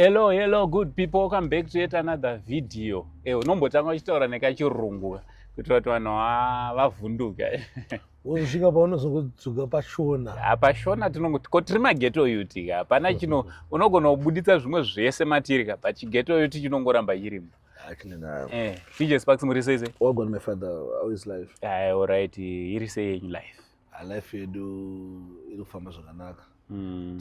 Hello, hello, good people. Welcome back to yet another video. Eh, unombotanga uchitaura nekachirungu kuitira kuti vanhu vavhunduke. Wozosvika paunozongodzoka pashona. Ah, pashona tinongoti ko tiri mageto youth ka. Hapana chino unogona kubuditsa zvimwe zvese matiri ka, but chigeto youth chinongoramba chirimo. Achine nayo. Eh, DJ Sparks muri sei sei? Wagwan my father, how is life? Ah, all right, iri sei yenyu life? Ah, life yedu iri kufamba zvakanaka.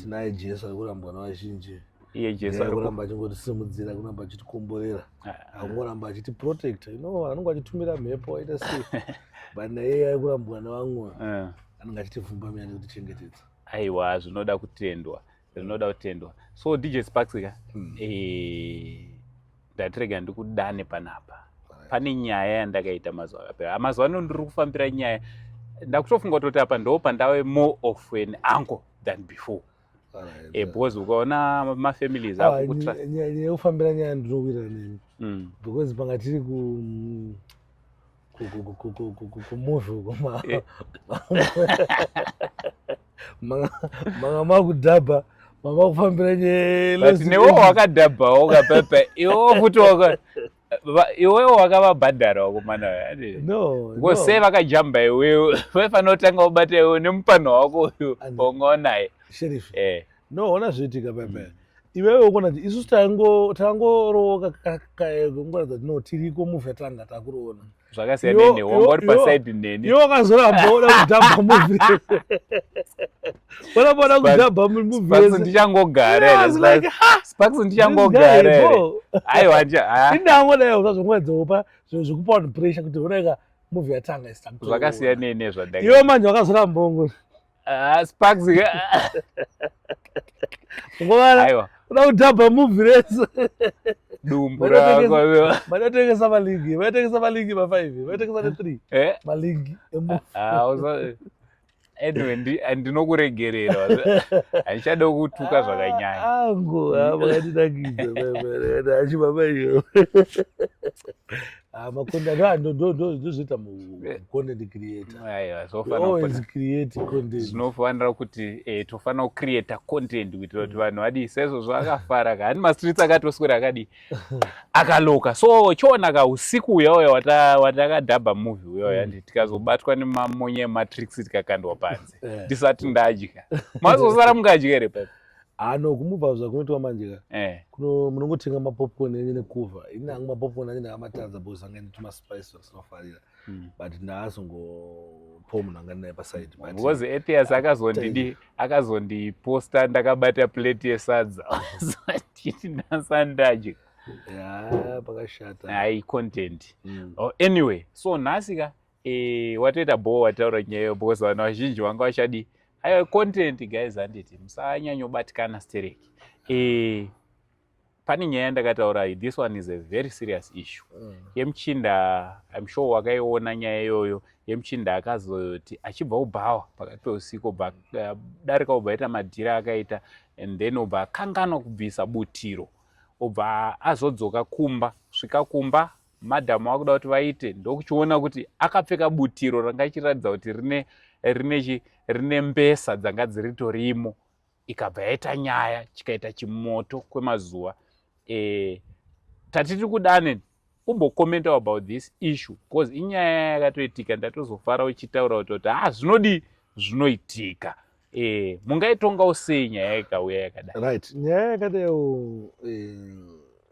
Tinaye Jesu ari kurambwa nevazhinji. Iye Jesu ari kuramba achingotisimudzira, kuramba achitikomborera. Ah. Angoramba achitiprotect. You know, anonge achitumira mhepo aita sei. But naye ari kurambwa nevamwe. Anenge achitivhumbamira nekutichengetedza. Aiwa, zvinoda kutendwa. Zvinoda kutendwa. So DJ Sparks ka. Ndatirega ndikudane panapa. Pane nyaya yandakaita mazuva akapera. Mazuva ano ndiri kufambira nyaya. Ndakutofunga kutoti apa ndo pandave more of an uncle than before. Because ukaona mafamilies akukutra. Nyaya yekufambira nyaya ndinowira nemi. Because panga tiri ku movie uko manga makudhabha, mama kufambira nyaya. But newe wakadhabhawo kapepe, iwewo futi iwewo wakavabhadhara wakomana. No. Because sei vakajamba iwewe? Vaifanira kutanga kubata iwewe nemupano wako uyu waunga unaye. Sheriff. Eh. No, ona zvoitika pepe. Iwewe ukona kuti isusu tangoroka nguva dzatino tiriko movie yatanga takuroona. Zvakasiyana newe, wanga uri paside neni. Iwe wakazoramba uda kudhabha movie. Waramba uda kudhabha movie. Sparks ndichangogara here? Sparks ndichangogara here? Aiwa. Indango usazongoedzawo zvekupa vanhu pressure kuti onaika movie yatanga isita. Zvakasiyana nezvandaka. Iwe manje wakazoramba ngo. Ah, Sparks. Ngomana. Aiwa. Uda kudhabha movie rese. Dumbu rako. Vanotengesa malingi, vanotengesa malingi ma5, vanotengesa ne3. Eh? Malingi emovie. Ah, anyway, ndinokuregerera, handichada kutuka zvakanyanya. Angu vakandinakidza achibaba iyo. Ndozvoita content creator. Aiwa. Always create content. Zvinofanira kuti tofanira kucreata content kuitira kuti vanhu vadii saizvozvo akafara ka hani mastreets akatoswera akadii akaloka. So chiona ka usiku uya uya watakadhabha movie uya uya, tikazobatwa nemamonye ematrix, tikakandwa panze ndisati ndadya. Mazosara mungadya here papo? Ano kumubva zvakunoitwa manje ka, kuno munongotenga mapopcorn enyu nekuvha. Ini hangu mapopcorn ange ndakamatadza because anga ine tumaspice twandisinofarira, but ndaazongopo munhu anga ndinaye paside. Because Ethias akazondidi akazondiposta ndakabata plate yesadza chiti ndasandadya. Ya, pakashata. Hai, content. Oh, anyway, so nhasi ka watoita bho wataura nyaya because vanhu vazhinji vanga vachadi. Aiwa, content guys, handiti musanyanyobatikana stereki. Pane nyaya yandakataura. This one is a very serious issue yemuchinda. I'm sure wakaiona nyaya iyoyo yemuchinda akazoti achibva kubhawa pakati peusiku, obva darika, obva aita madhira akaita, and then obva akanganwa kubvisa butiro, obva azodzoka kumba. Svika kumba, madhamu akuda kuti vaite, ndokuchiona kuti akapfeka butiro ranga ichiratidza kuti rine mbesa dzanga dziritorimo. Ikabva yaita nyaya, chikaita chimoto kwemazuva. Tatiri kudane umbokomenta about this issue because inyaya yakatoitika. Ndatozofara uchitaura kuti ha, zvinodii, zvinoitika. Mungaitongawo sei nyaya ikauya yakadai? Right, nyaya yakadaiwo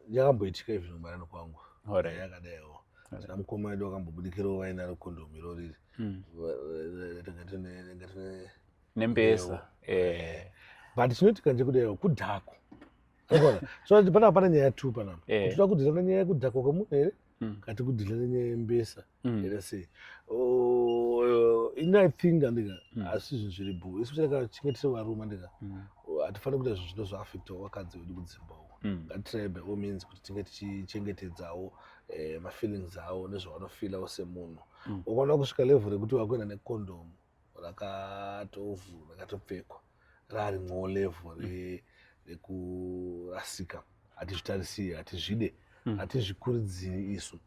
yakamboitika even kumarano kwangu. Alright. Yakadaiwo tina mukoma wedu wakambobudikirawo vainaro kondomu irori ringatine nembesa. But chinoitika ndechekudaiwo kudhakwa. Unoona? So panapa pane nyaya two panapa. Kuti toda kudhila nenyaya yekudhakwa kwemunhu here, kati kudhila nenyaya yembesa here sei? Oh, ini I think andika asi zvinhu zviri bho, especially kana tichinge tiri varume, andika hatifaniri kuita zvinhu zvinozoafectawo vakadzi vedu kudzimba uko. Ngatitry by all means kuti tinge tichichengetedzawo mafeelings avo nezvavanofeelawo semunhu. Ukaona kusvika level rekuti wakuenda nekondomu rakatovhu rakatopfekwa rarimwewo level rekurasika, hatizvitarisiri, hatizvide, hatizvikurudziri isu.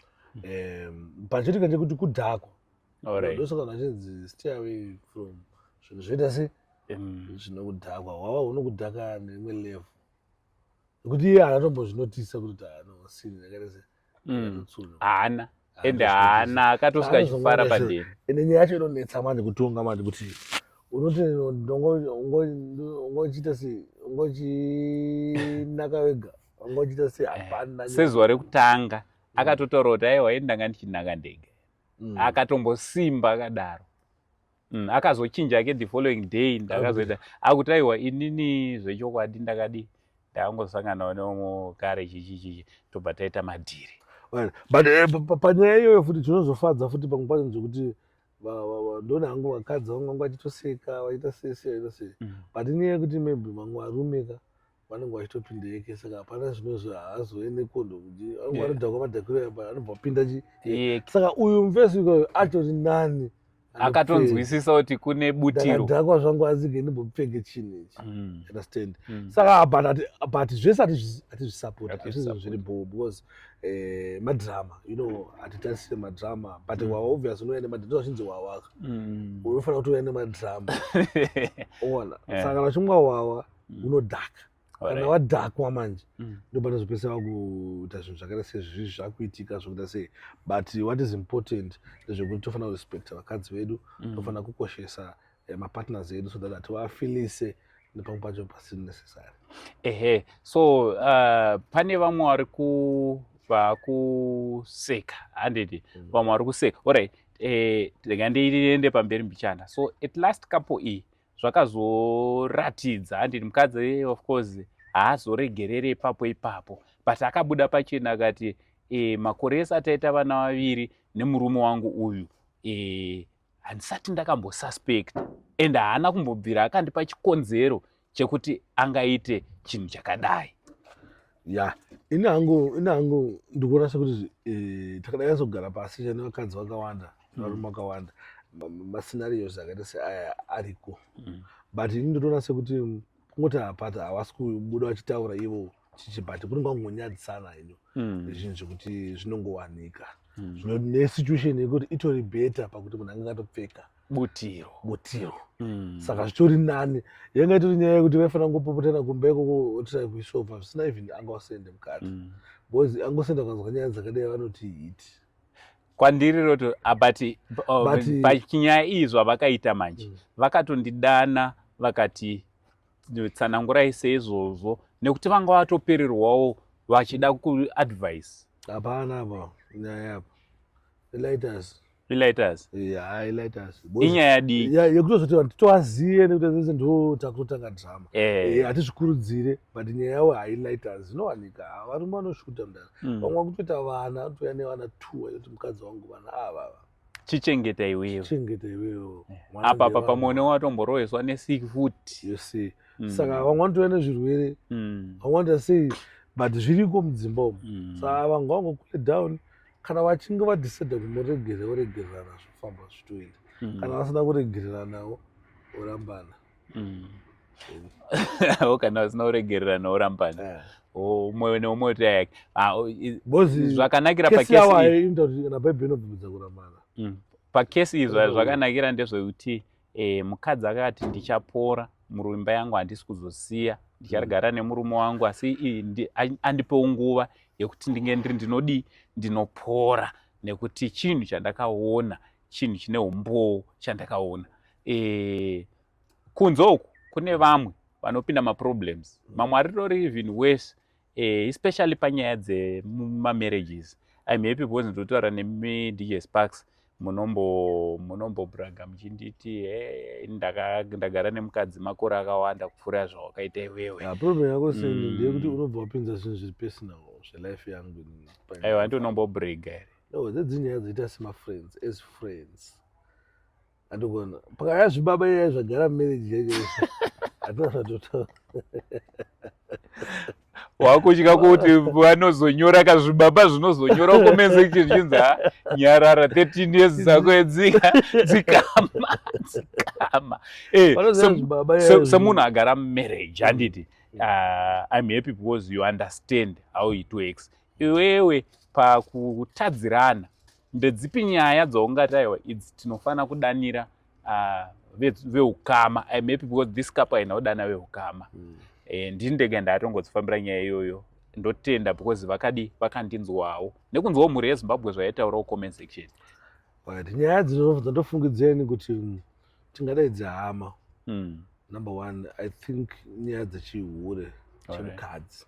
Pachiitika ndechekuti kudhakwa. Ndosaka vanhu vachinzi stay away from zvinhu zvinoita se zvinokudhakwa. Hwava hunokudhaka nerimwe level. Nekuti iye haana tombozvinotisa kuti anosini yakaita se Haana, ende haana, akatosvika achifara padeni. Ende nyaya yacho inonetsa manje kutonga manje, kuti unoti ungochiita sei, ungochinaka wega, ungochiita sei, hapana. Sezuva rekutanga akatotaura kuti aiwa, ini ndanga ndichinaka ndega. Akatombosimba akadaro. Akazochinja ke the following day, ndakazoita akuti aiwa, inini zvechokwadi ndakadi ndakangosanganawo neumwe kare, chichi chichi, tobva taita madhiri. But panyaya iyoyo futi, chinozofadza futi pamwe pacho ndezvekuti ndona hangu vakadzi vangu vanga vachitoseka, vachiita sese, vachiita sei, but inyaya yekuti maybe vamwe varume ka vanenge vachitopinda yeke, saka hapana zvinozvo, haazoende kondo kuti vanenge vanodhakwa madhakiro apa, anobva apinda chi. Saka uyu mufesi uyu atori nani. Akatonzwisisa kuti kune butiro. Ndakadhakwa zvangu, asige ndimbopfeke chinhu ichi. Understand? Saka but zvese hatizvisapoti, hazvisi zviri bho, because madrama, hatitarisire madrama, but wawa obvious unouya nemadrama, zvachinzi wawaka, unofanira kuti uya nemadrama, ona. Saka kana uchimwa wawa, unodhaka. Kana wadhakwa manje, ndopanozopedzisa vakuita zvinhu zvakaita sezvizvi zvakuitika, zvokuita sei. But what is important ndezvekuti tofanira kurespecta vakadzi vedu, tofanira kukoshesa mapartners edu, so that hativafilise nepamwe pacho pasiri necessary. Ehe, so pane vamwe vari vakuseka, handiti? Vamwe vari kuseka. Alright, rega ndiende pamberi mbichana. So at last couple iyi zvakazoratidza, handiti, mukadzi of course haazoregerere ipapo ipapo, but akabuda pachena akati makore ese ataita vana vaviri nemurume wangu uyu, handisati ndakambosuspect, and haana kumbobvira akandipa chikonzero chekuti angaite chinhu chakadai. Ya, ini hangu ndikuona sekuti takada nyatso pasi chane vakadzi vakawanda, varume vakawanda, mascenarios akaita seaya ariko, but ini ndotoona sekuti kungoti hapata havasi kubuda vachitaura ivo chichi, but kunenge kwangonyadzisana ino zvinhu zvekuti zvinongowanika. Zvino nesituation yekuti itori better pakuti munhu ange akatopfeka butiro. Butiro. Saka zvitori nani. Yanga itori nyaya yekuti vaifanira kungopopotana kumba ikoko, otry kuisova zvisina even anga wasende mukati, because angosenda ukanzwa nyaya dzakadai vanoti iti. Kwandiri roto, but pachinyaya iyi zvavakaita manje, vakatondidana vakati tsanangurai seizvozvo, nekuti vanga vatopererwawo vachida kuadvice. Hapana apa nyaya apa, ilighters. Ilighters. Ya, ilighters. Inyaya diki. Yekutozoti vanhu titovaziye, nekuti sese ndo takutotanga drama. Hatizvikurudzire, but nyaya yavo highlighters zvinowanika. Varume vanoshuta mudara. Vamwe vakutoita vana, atouya nevana two, achiti mukadzi wangu, vana ava. Chichengeta iwewe. Chengeta iwewe. Apa apa pamwe une watomboroheswa nesiki futi. You see? Saka vamwe vanotouya nezvirwere, vamwe vanoita sei, but zviriko mudzimba umu. Saka vanhu vangocool down. Kana vachinge vadecida kumuregerera, voregererana, zvofamba, zvitoenda. Kana vasina kuregereranawo, vorambana. Kana vasina kuregererana, vorambana. Umwe neumwe ota yake. Ah, zvakanakira pakesi iyi, kana Bhaibheri inobvumidza kurambana. Pakesi iyi zvakanakira ndezvekuti mukadzi akati ndichapora muimba yangu, handisi kuzosiya, ndicharigara nemurume wangu, asi andipewo nguva yekuti ndinge ndiri ndinodii, ndinopora, nekuti chinhu chandakaona, chinhu chine umbowo chandakaona. Kunze uku kune vamwe vanopinda maproblems, mamwe aritori even worse, especially panyaya dzemamarriages. I'm happy because ndinotaura nemi DJ Sparks, munombobraga muchinditi he ndagara nemukadzi makore akawanda kupfuura zvawakaita iwewe. Problem yako seni ndeyekuti unobva wapinza zvinhu zviri personal zvelife yangu. Aiwa, handi unombobrega here? No, dzedzinyaya dzoita semafriends, as friends, andikuona pakaya zvibaba iyaya zvagara mumarriage yacho, hatina zvatotaura. Wakutya kuti vanozonyora kazvibaba, zvinozonyora comment section zvichinzi, "Ha, nyarara, 13 years dzako edzika, dzikama, dzikama." Vanoziva zvibaba iyaya. Semunhu agara mumarriage, handiti? I'm happy because you understand how it works. Iwewe pakutadzirana, ndedzipi nyaya dzaungati aiwa, idzi tinofanira kudanira veukama? I'm happy because this couple haina kudana veukama. Ndini ndega ndatongodzifambira nyaya iyoyo. Ndotenda because vakadi vakandinzwawo nekunzwawo mhuri yeZimbabwe zvaitaurawo comment section. Right, nyaya dzandofungidzeni kuti tingadai dzehama. Number one, I think nyaya dzechihure chemukadzi.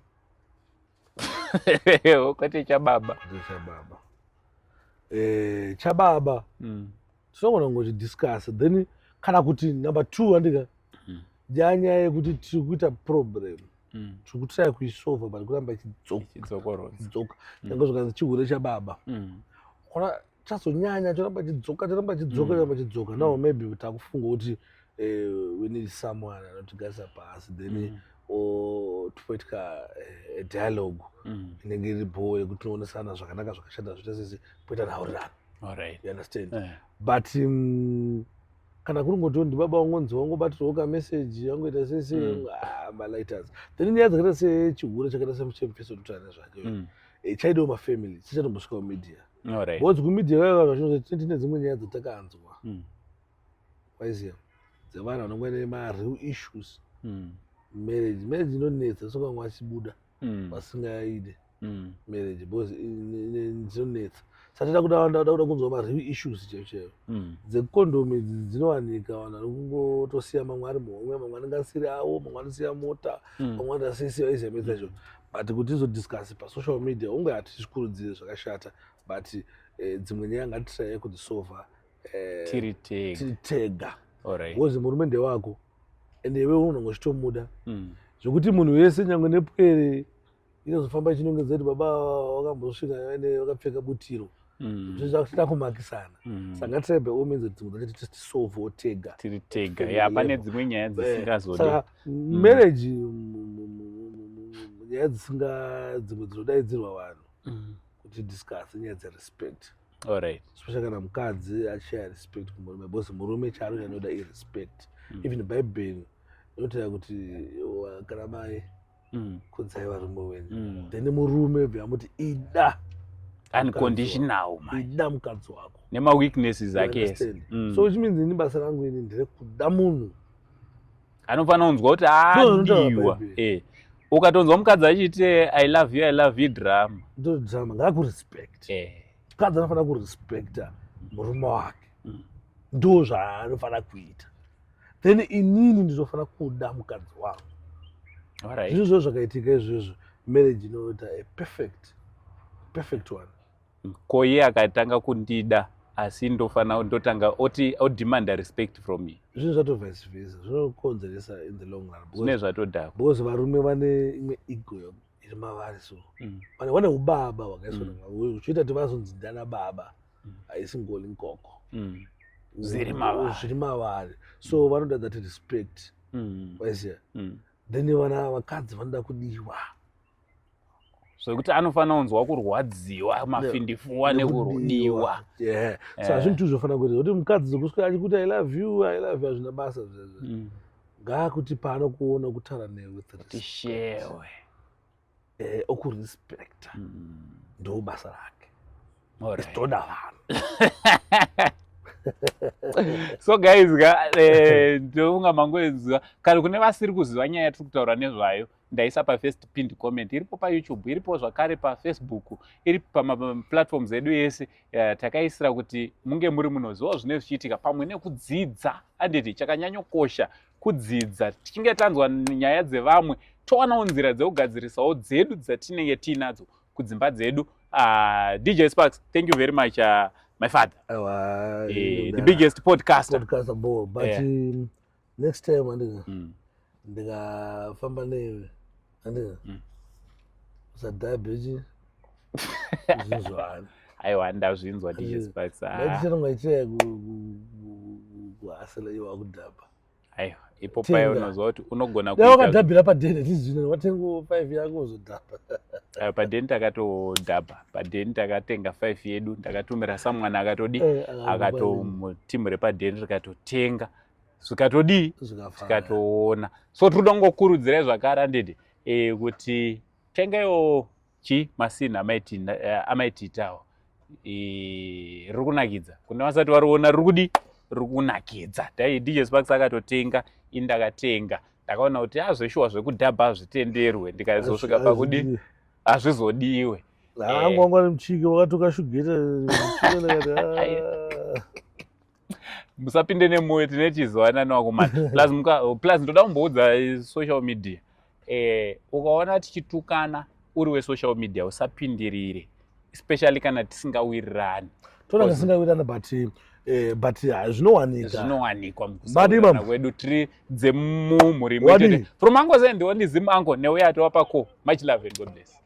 Kwete chababa. Kwete chababa. Chababa tinogona kungochidiscuss then, kana kuti number two, andika nyaya yekuti tiri kuita problem, tiri kutraya kuisolva, but kuramba ichidzoka, nyange zvikanzi chihure chababa, kona chazonyanya, choramba chidzoka, choramba chidzoka, choramba chidzoka. Now maybe takufunga kuti we need someone anotigarisa pasi, then topoitika dialogue inenge iri bho, yekuti tinoonesana zvakanaka, zvakashata, zvoita sese, poita nhaurirano. You understand? But kana kuri ngoti ndibaba wangonzi wangobatirwawo kameseji, wangoita sese, malighters. Then nyaya dzakaita sechihure chakaita sechemufeso totaura nezvake, chaidiwo mafamily, sichatombosvika kumedia, because kumedia vaiva tine dzimwe nyaya dzatakanzwa, waiziva, dzevanhu vanonge nemareal issues. Marriage inonetsa, so vamwe vachibuda vasingaide marriage because dzinonetsa. Saka toda kuda kunzwa mareal issues chaivo chaivo. Dzekondom idzi dzinowanika, vanhu vari kungotosiya mamwe ari muhomwe, mamwe anenge asiri avo, mamwe anosiya mota, mamwe anosiya iziva dzacho. But kuti izodiscuss pasocial media, unge hatizvikurudzire, zvakashata, but dzimwe nyaya ngatitraye kudzisolva tiri tega. Tiri tega, because murume ndewako, ende iwe unonge uchitomuda zvekuti munhu wese, nyange nepwere inozofamba ichinongedza kuti baba wakambosvika ende vakapfeka butiro. Tida kumakisana. Saka ngatitraye by all means kuti dzimwe dzacho tisolvewo tega. Tiri tega, ya, pane dzimwe nyaya dzisingazodi. Saka marriage, nyaya dzisinga, dzimwe dzinodaidzirwa vanhu kuti discuss, nyaya dzerespect, especially kana mukadzi achishaya respect kumurume, because murume charo chanoda irespect. Even Bhaibheri inotaura kuti kana mai kudzai varume wenyu. Then murume bva amuti ida unconditional man. Ida mukadzi wako nemaweaknesses You ake ese. understand? So which means ini basa rangu ini nderekuda munhu. Anofanira kunzwa kuti No, zvinotaura adiwa. Bhaibheri. Ukatonzwa mukadzi achiti "I love you, I love you," drama. Ndo drama. Ngakurespect. Mukadzi anofanira kurespecta murume wake. Ndo zvaanofanira kuita. Then inini ndinofanira kuda mukadzi wangu. Zvinhu zvo zvakaitika izvozvo, marriage inoita a perfect one. Ko iye akatanga kundida, asi ndofanira ndotanga oti odemanda respect from me? Zvinhu zvato vice versa zvinokonzeresa in the long run. Zvine zvatodhakwa. Because varume vane imwe ego iri mavari, so vane ubaba hwakaiswa uchiita kuti vazonzi ndana baba. Haisi ngoli nkoko. Zviri mavari. Zviri mavari, so vanoda that respect, waiziya. Then vana vakadzi vanoda kudiwa. Zvekuti anofanira kunzwa kurwadziwa mafindifuwa nekudiwa. Yeah, so hazvinhu tu zvofanira kuita kuti mukadzi zokusvika achikuti "I love you, I love you," hazvina basa zvezvo. Ngaakuti paanokuona kutaura newe with respect. Tishewe. Okurespecta. Ndo basa rake. Toda vanhu. So guys ka, ndofunga mangoziva. Kana kune vasiri kuziva nyaya yatiri kutaura nezvayo, ndaisa pafirst pinned comment, iripo paYouTube, iripo zvakare paFacebook, iri pamaplatforms edu ese. Takaisira kuti munge muri munozivawo zvinenge zvichiitika pamwe nekudzidza, anditi? Chakanyanyokosha kudzidza. Tichinge tanzwa nyaya dzevamwe, towanawo nzira dzekugadzirisawo dzedu dzatinenge tiinadzo kudzimba dzedu. DJ Sparks, thank you very much, my father. Aiwa, the biggest podcaster. Podcaster bo, but next time andika ndikafamba newe, andika usadhabhe chi zvinhu zvani. Aiwa, ndazvinzwa, DJ Sparks. Ah. Ndaitichanonga ichaya kuhasela iwe wakudhabha. Aiwa, ipo paya unozwa kuti unogona dai wakadhabhira padheni tizvino, watenga five yako uzodhabha. Padheni takatodhabha, padheni takatenga five yedu, ndakatumira samwana akatodi akatotimu repadheni rikatotenga, zvikatodii, zvikatoona. So tiri kuda kungokurudzirai zvakare, anditi, kuti tengaiwo chi masini amaititawo. Riri kunakidza kune vasati variona, riri kudi, riri kunakidza. Dai DJ Sparks akatotenga, ini ndakatenga. Ndakaona kuti azveshuwa zvekudhabha hazvitenderwe, ndikazosvika pakudi hazvizodiwe. Hangu wangu ari muchike wakatoka shugeta. Musapinde nemwoyo, tine tichizivanana wakomana. Plus, plus ndoda kumboudza social media, ukaona tichitukana uri wesocial media, usapindirire, especially kana tisingawirirani. Toona tisingawirirana, but zvinowanika. Zvinowanikwa mukusawirirana kwedu, tiri dzemumhuri imwe chete. From Uncle Zen, the only Zim uncle, neuya atova pako. Much love and God bless.